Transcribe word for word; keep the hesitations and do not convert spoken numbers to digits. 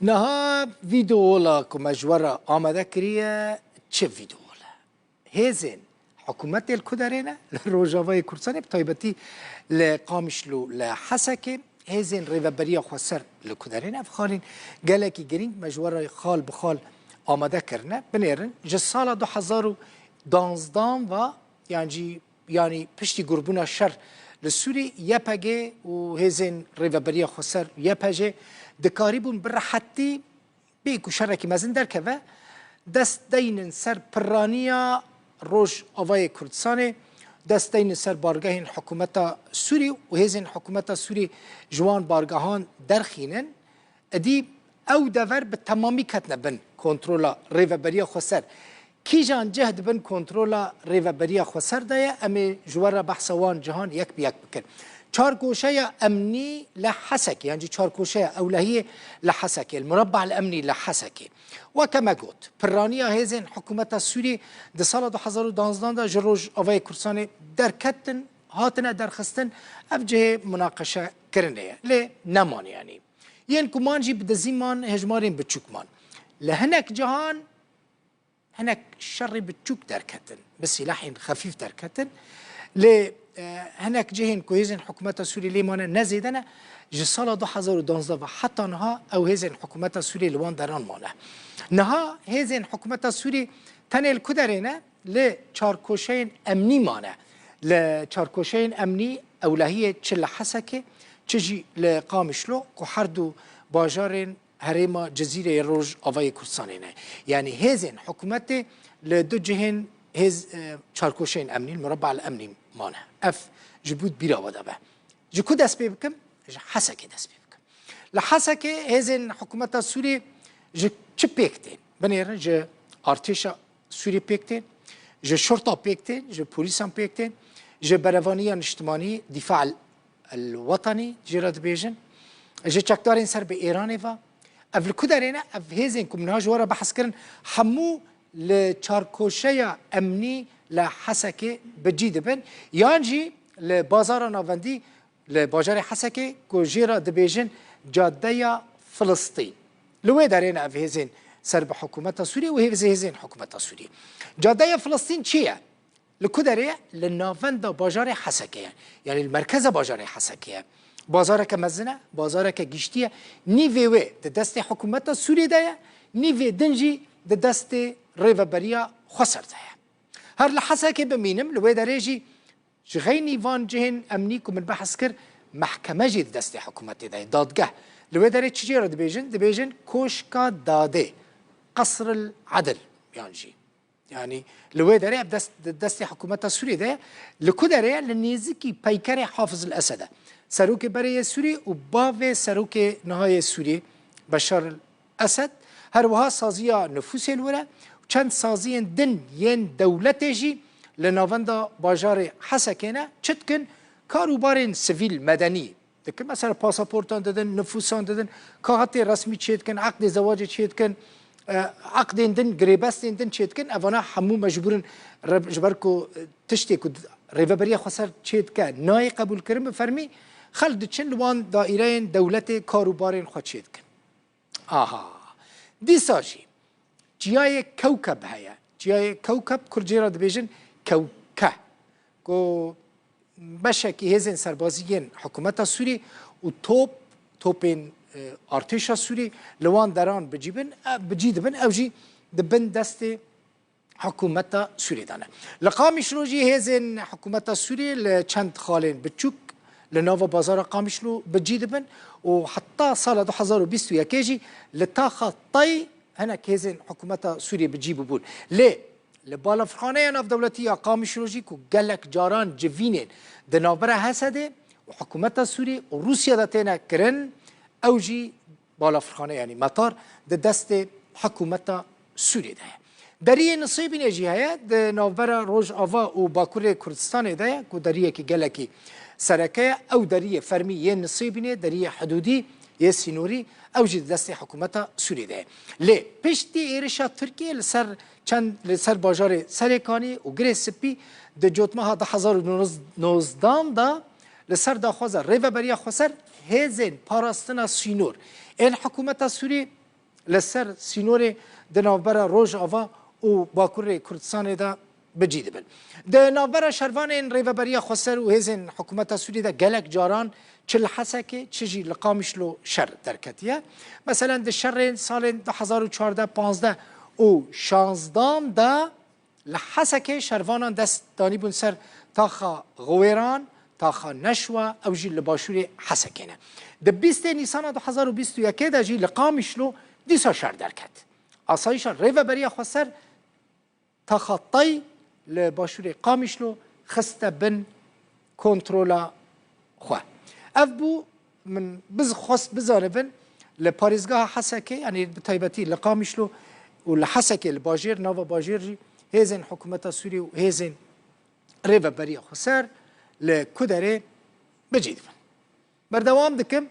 Niha vîdeola ku me ji we re amade kiriye, çi vîdeola? Hêzên hikûmetê li ku derê ne? Li Rojavayê Kurdistanê, bi taybetî li Qamişlo, li Hesekê, hêzên Rêveberiya Xweser li ku derê ne? Ev xalên gelekî girîng me ji we re xal bi xal amade kirine. Binêrin, ji sala du hezar û danzdan ve, yan jî, yanî piştî gurbûna şer li Sûrî, Y P G û hêzên Rêveberiya Xweser, Y P J, dikarîbûn bi rehetî bê ku şerekî mezin derkeve, dest deynin ser pirraniya Rojavayê Kurdistanê, dest deynin ser bargehên hikûmeta Sûrî û hêzên hikûmeta Sûrî ji wan bargehan derxînin. Êdî ew dever bi temamî ketine bin kontrola Rêveberiya Xweser. Kîjan cih di bin kontrola Rêveberiya Xweser de ye? Em ê ji we re behsa wan cihan yek bi yek bikin. Çarkoşeya emnî li Hesekê, yan jî çarkoşeya ewlehiyê li Hesekê, li Murabba el Emnî li Hesekê. Weke me got, pirraniya hêzên hikûmeta Sûrî di sala du hezar û danzdan de ji Rojavayê Kurdistanê derketin, hatine derxistin, ev cihê munaqeşe kirinê ye. Lê neman, yanî yên ku man jî bi dizî man, hejmarên biçûk man. Li hinek cihan hinek şerê biçûk derketin, bi sîlahên xefîf derketin. Lê, e, hinek cihên ku hêzên hikûmeta Sûrî lê mane ne zêde ne, ji sala du hezar û danzdeh ve heta niha ew hêzên hikûmeta Sûrî li wan deran mane. Niha hêzên hikûmeta Sûrî tenê li ku derê ne? Li çarkoşeyên emnî mane. Li çarkoşeyên emnî ewlehiyê çi li Hesekê, çi jî li Qamişlo, ku her du bajarên herêma Cizîrê yê Rojavayê Kurdistanê ne. Yanî hêzên hikûmetê li du cihên hêz, e, çarkoşeyên emnî, li Murabba el Emnî mane. Ev ji bo bîra we de be. Ji ku dest pê bikim? Ji Hesekê dest pê bikim. Li Hesekê hêzên hikûmeta Sûrî ji çi pêk tên? Binêrin, ji artêşa Sûrî pêk tên, ji şurta pêk tên, ji polîsan pêk tên, ji berevaniya niştimanî, Dîfa el, el Wetanî jê re dibêjin, ji çekdarên ser bi Êranê ve. Ev li ku derê ne? Ev hêzên ku min niha ji we re behs kirin, hemû li çarkoşeya emnî li Hesekê bi cî dibin, yan jî li bazara navendî li bajarê Hesekê ku jê re dibêjin Cadeya Filistîn. Li wê derê ne ev hêzên ser bi hikûmeta Sûriyê û hêzê hêzên hikûmeta Sûriyê. Cadeya Filistîn çi ye? Li ku derê ye? Li navenda bajarê Hesekê ye. Yanî li merkeza bajarê Hesekê ye. Bazareke mezin e, bazareke giştî ye. Nîvê wê di destê hikûmeta Sûriyê de ye, nîvê din jî di destê Rêveberiya Xweser de ye. Her li Hesekê bimînim, li wê derê jî ji xeynî van cihên emnî ku min behs kir, mehkeme jî di destê hikûmetê de ye, dadgeh. Li wê derê çi jê re dibêjin? Dibêjin Koşka Dadê, Qesril Edil yan jî. Yanî li wê derê ev dest, di destê hikûmeta Sûriyê de ye. Li ku derê ye? Li nêzîkî peykerê Hafiz el Esed e. Serokê berê yê Sûrî û bavê serokê niha yê Sûrî, Beşar el Esed, her wiha saziya nifûsê li wir e û çend saziyên din yên dewletê jî li navenda bajarê Hesekê ne. Çi dikin? Kar û barên sivîl, medenî dikin. Mesela pasaportan didin, nifûsan didin, kaxetê resmî çêdikin, eqdê zewacê çêdikin, e, eqdên din, girêbestên din çêdikin. Evana hemû mecbûr in re-, ji ber ku, e, tiştê ku Rêveberiya Xweser çêdike nayê qebûlkirin bi fermî, xelk diçin li wan daîreyên dewletê kar û barên xwe çêdikin. Aha. Dîsa jî çiyayê Kewkeb heye. Çiyayê Kewkeb, Kurd jê re dibêjin Kewke. Ku beşekî hêzên serbazî yên hikûmeta Sûrî û top, topên, e, artêşa Sûrî li wan deran bi cî bin, e, bi cî dibin, ew jî di bin destê hikûmeta Sûriyê de ne. Li Qamişlo jî hêzên hikûmeta Sûriyê li çend xalên biçûk li nava bazara Qamişlo bi cî dibin û heta sala du hezar û bîst û yekê jî li taxa Tay hinek hêzên hikûmeta Sûriyê bi cî bûbûn. Lê li balafirxaneya navdewletî ya Qamişlo jî ku gelek caran civînên di navbera Hesedê û hikûmeta Sûrî û Rûsya de têne kirin, ew jî balafirxane, yanî metar, di destê hikûmeta Sûriyê de ye. Deriyê Nisêbînê jî heye, di navbera Rojava û Bakurê Kurdistanê de ye, ku deriyekî gelekî sereke ye. Ew deriyê fermî yê Nisêbînê, deriyê hidûdî yê sînorî, ew jî di destê hikûmeta Sûriyê de ye. Lê piştî êrişa Tirkiyê li ser çend, li ser bajarê Serêkanî û Girê Spî di cotmeha du hezar û nozdan de li ser daxwaza Rêveberiya Xweser hêzên parastina sînor ên hikûmeta Sûrî li ser sînorê di navbera Rojava û Bakurê Kurdistanê de bi cî dibin. Di navbera şervanên Rêveberiya Xweser û hêzên hikûmeta Sûriyê de gelek caran çi li Hesekê, çi jî li Qamişlo şer derketiye. Meselen di şerên salên du hezar û çardeh, panzdeh û şanzdan de li Hesekê şervanan dest danîbûn ser taxa Xiwêran, taxa Neşwa, ew jî li başûrê Hesekê ne. Di bîstê Nîsana du hezar û bîst û yekê de jî li Qamişlo dîsa şer derket. Asayîşa Rêveberiya Xweser taxa Tay li başûrê Qamişlo xiste bin kontrola xwe. Ev bû min biz xwest bizanibin li parêzgeha Hesekê, yanî bi taybetî li Qamişlo û li Hesekê li bajêr, nava bajêr jî hêzên hikûmeta Sûriyê û hêzên Rêveberiya Xweser li ku derê bi cî dibin. Berdewam dikim.